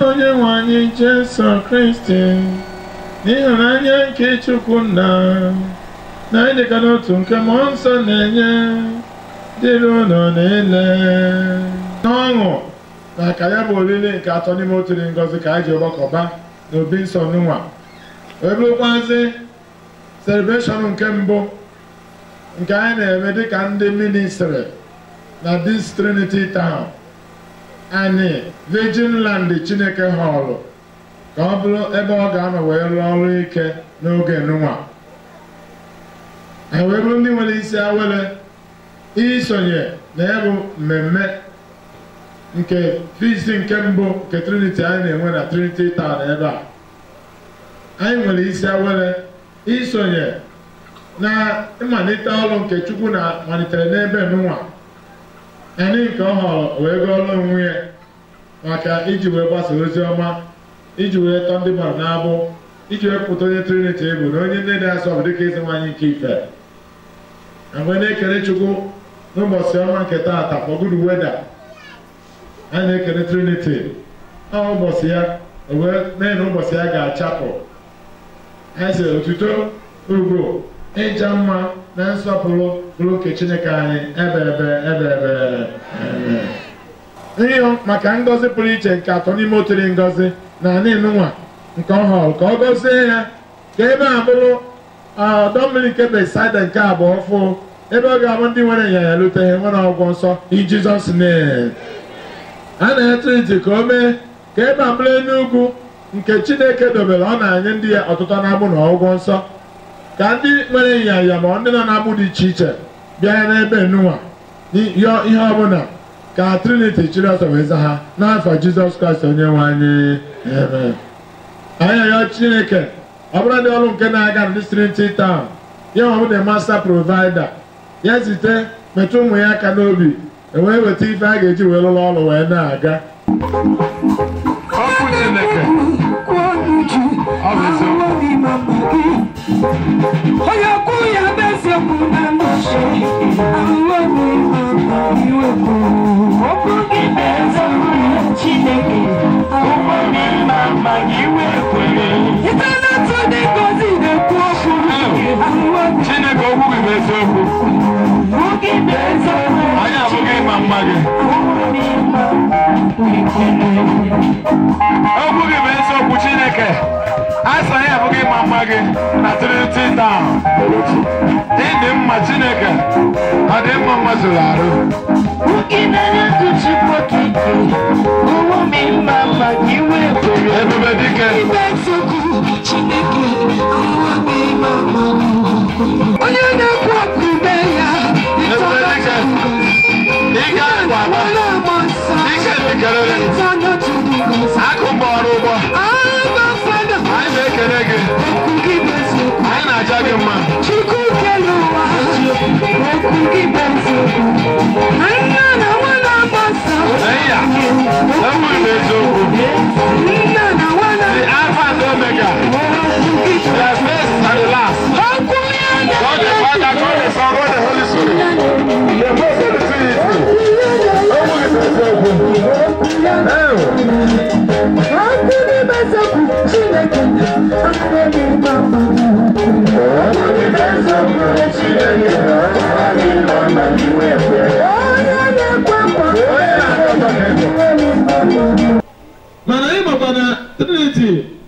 Onye nwe anyị Jesu Kristi, n'ịhụnanya nke Chukwu nna na ịdịka n'otu nke Mmụọ Nsọ na-enye dịrị unu niile. N'ọṅụ na ka ya bụ oriri nke atọ n'ime otu dị ngọzi ka anyị ji ọgbakọba n'obi nsọ n'ụwa wee bụrụkwazị celebration nke mbụ nke anyị na-eme dịka ndị ministry na this Trinity Town. Anyị Virgin Land Chineke họọlụ ka ọ bụrụ ebe ọ ga-anọ wee rụọ ọrụ ike n'oge nụnwa. Anyị wee bụrụ ndị nwere isi awele isonye na ya bụ mmemme nke feast nke mbụ nke Trinity anyị na-enwe na Trinity Town ebe a. Anyị nwere isi awele isonye na mmalite ọrụ nke Chukwu na malitere n'ebe nụnwa. Anyị nke ọ họrọ wee gụọrọ onwe ya maka iji wee gbasa ozi ọma, iji wee tọọ ndị mmadụ n'agbụ, iji wee pụta onye Trinity bụ na onye nne dị asọ bụ dịka ezi nwaanyị nke ife. Na mgbe na-ekele Chukwu n'ụbọchị ọma nke taata for good weather, anyị na-ekele Trinity. Ọ ụbọchị ya o wee mee na ụbọchị ya ga-achapụ. Anyị sị otuto, ugo, ịja mma na nsọpụrụ bụrụ nke Chineke anyị ebe ebe ebe ebe. Ihe maka ngọzi pụrụ iche nke atọ n'ime otu dị ngọzi na anị nụnwa nke ọ họrọ ka ọ gọzie ya ka ebe a bụrụ ọdọ mmiri nke Betsaida nke abụọ fụ ebe ọ ga-abụ ndị nwere ịnyanya lute ha nwere ọgwọ nsọ in Jesus name. A na-enye Trinity ka o mee ka ebe a bụrụ enugwu nke Chineke dobere ọ na-enye ndị ya ọtụtụ na-agbụ na ọgwọ nsọ ka ndị nwere ịnyanya ma ndị nọ n'agbụ dị iche iche bịa n'ebe nụnwa yọọ ihe ọbụla ka Trinity chiri ọsọ wee za ha n'afọ Jizọs Kraịst onye nwe anyị. Amen. Anyị arịọ Chineke ọ bụrụ ndị ọrụ nke na-aga na Trinity Town, ya ọ bụ the master provider, ya zite metụ ụmụ ya aka n'obi wee weta ife a ga-eji wee rụrụ ọrụ wee na-aga. Okwu Chineke ọ bụ eziokwu. Onye kwu ya bụ eziokwu na ndụchi ahụhụ iwepụ. Okwu gị bụ eziokwu Chineke, okwu n'ime mma gị wekwere. Ite n'otu dị ngọzi na-ekwu okwu ahụhụ. Chineke okwu gị bụ eziokwu. Okwu gị bụ eziokwu. Anyị abụghị ịma mma gị. Okwu gị bụ eziokwu Chineke. Asị anyị abụghị ịma mma gị na Trinity Town. Ịdị mma Chineke, ọ dị mma mma zuru arụ. Ebube dike. Onye na-ekwu okwu mee ya. Ebube dike. Ike akwa aka. Ike dịkerere. Akụ gbọrọ ụgbọ. Anyị na-ekele gị. Anyị na-aja gị mma. Chukwu kere ụwa, okwu gị bụ eziokwu. Nna na nwa na-agbasa. Eya, okwu gị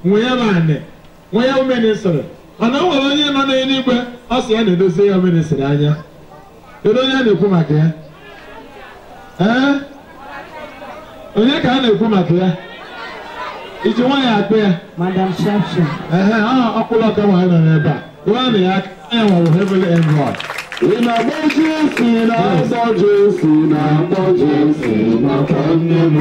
nwe ya bụ anị, nwe ya ministry. Mana o nwere onye nọ n'eluigwe ọ sị ya na-edozi ya ministry anya. Kedu onye a na-ekwu maka ya? Ee? Onye ka a na-ekwu maka ya? Iji nwaanyị akpụ ya? Madam Shafsha. Ehe, ọkwụlụ ọka nwaanyị nọ n'ebe a. Nwaanyị ya anya nwere heavenly envoy. Ị na-akpọ Jesu, na-akpọ Jesu, na-akpọ Jesu maka nne m.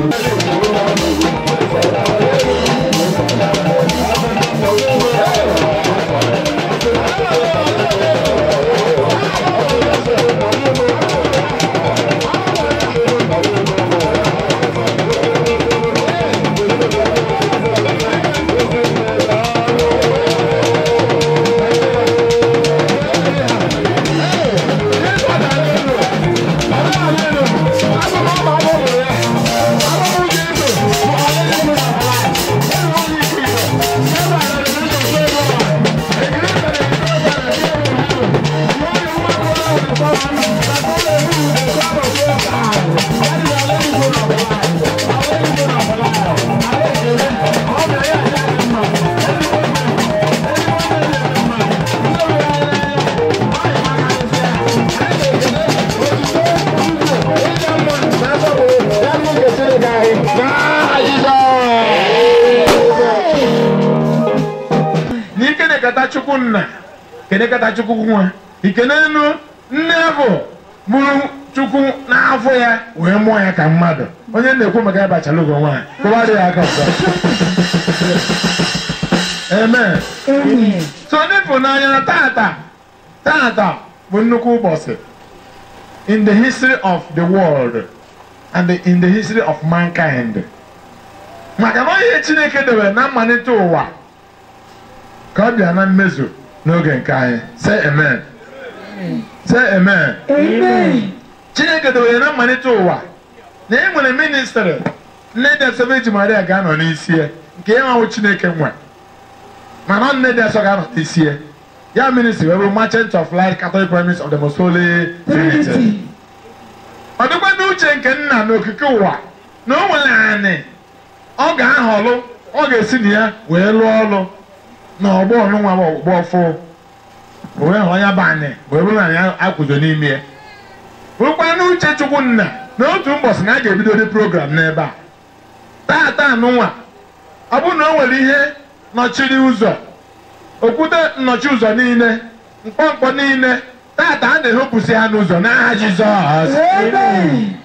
N'ike Chukwu nna, kenekata Chukwu nwa, ikenenu nne bụ mụrụ Chukwu n'afọ ya wee mụọ ya ka mmadụ. Onye na-ekwu maka ya bachala ugo nwaanyị, kụwarị ya aka ọzọ. Amen. So n'ịfụnanya na tata tata bụ nnukwu ụbọchị in the history of the world and in the history of mankind. Maka na ihe Chineke debere na mmalite ụwa ka ọ bịa na mmezu n'oge nke anyị. Say amen. Say amen. Amen. Chineke debere na mmalite ụwa na e nwere ministry nne dị asọ Virgin Maria ga-anọ n'isi ya, nke ya nwawo Chineke nwe, mana nne dị asọ ga-anọ n'isi ya. Ya ministry wee bụ Merchant of Light Catholic Promise of the Most Holy Trinity. Ọ dịkwa n'uche nke nna n'okike ụwa na o nwere anị ọ ga-ahọlụ, ọ ga-esi na ya wee lụọ ọlụ na ọgbọ ọnụnwa bụ ọgbọ ọfụ, wee hụ ya bụ anị wee bụrụ na ya akwụzo n'ime ya. Bụrụkwa n'uche Chukwu nna na otu mbọsị na a ga-ebido dị program n'ebe a taata anụnwa. Ọ bụrụ na o nwere ihe nọchiri ụzọ, okwute nnọchi ụzọ niile, mkpọmkpọ niile, taata a na-ehopụsị ha n'ụzọ n'aha Jizọs. Amen.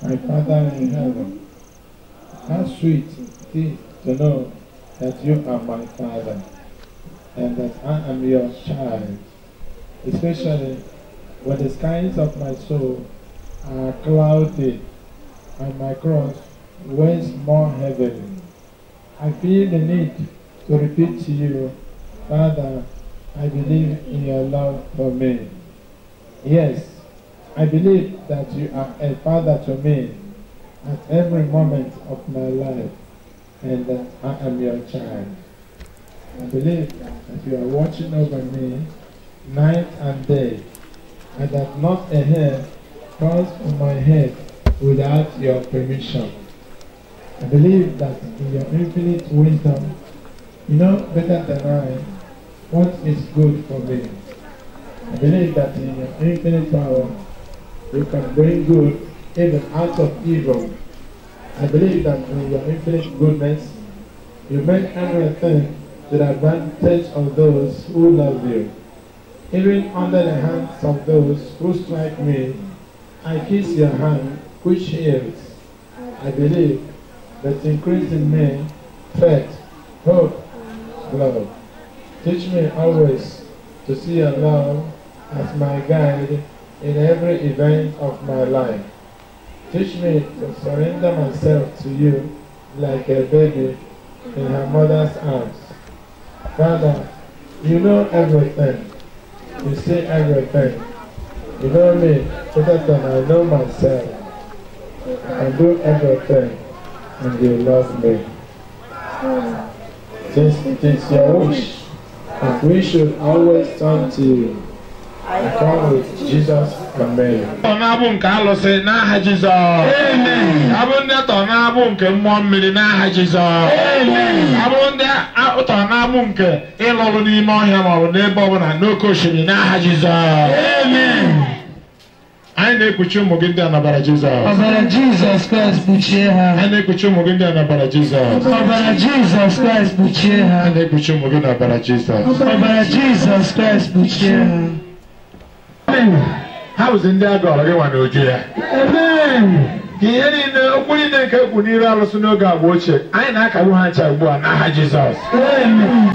My Father in heaven, how sweet it is to know that you are my Father and that I am your child, especially when the skies of my soul are cloudy and my cross weighs more heavily. I feel the need to repeat to you, Father, I believe in your love for me. Yes, I believe that you are a father to me at every moment of my life and that I am your child. I believe that you are watching over me night and day, and that not a hair falls on my head without your permission. I believe that in your infinite wisdom, you know better than I what is good for me. I believe that in your infinite power, you can bring good even out of evil. I believe that in your infinite goodness, you make everything to the advantage of those who love you. Even under the hands of those who strike me, I kiss your hand which heals. I believe that increase in me faith, hope, love. Teach me always to see your love as my guide in every event of my life. Teach me to surrender myself to you like a baby in her mother's arms. Father, you know everything. You see everything. You know me better than I know myself. I do everything, and you love me. Since it is your wish that we should always turn to you, I come with Jesus and Mary. Tọ na-abụ nke alụsị n'aha Jizọs. Abụ ndị tọ na-abụ nke mmụọ mmiri n'aha Jizọs. Abụ ndị tọ na-abụ nke ịlụrụ n'ime ọhịa maọbụ n'ebe ọbụla n'oké osimiri n'aha Jizọs. Anyị na-ekpuchi ụmụ gị ndị a n'ọbara Jizọs. Ọbara Jizọs Kraịst kpuchie ha. Anyị na-ekpuchi ụmụ gị ndị a n'ọbara Jizọs. Ọbara Jizọs Kraịst kpuchie ha. Anyị na-ekpuchi ụmụ gị n'ọbara Jizọs. Ọbara Jizọs Kraịst kpuchie ha. Ha bụzi ndị a gọrọ gị nwa n'uju ya. Amen. Ka ihe niile okwu niile nke ekwu n'iru alụsị n'oge agba ochie anyị na-akagbu ha ncha ugbu a n'aha Jizọs. Amen.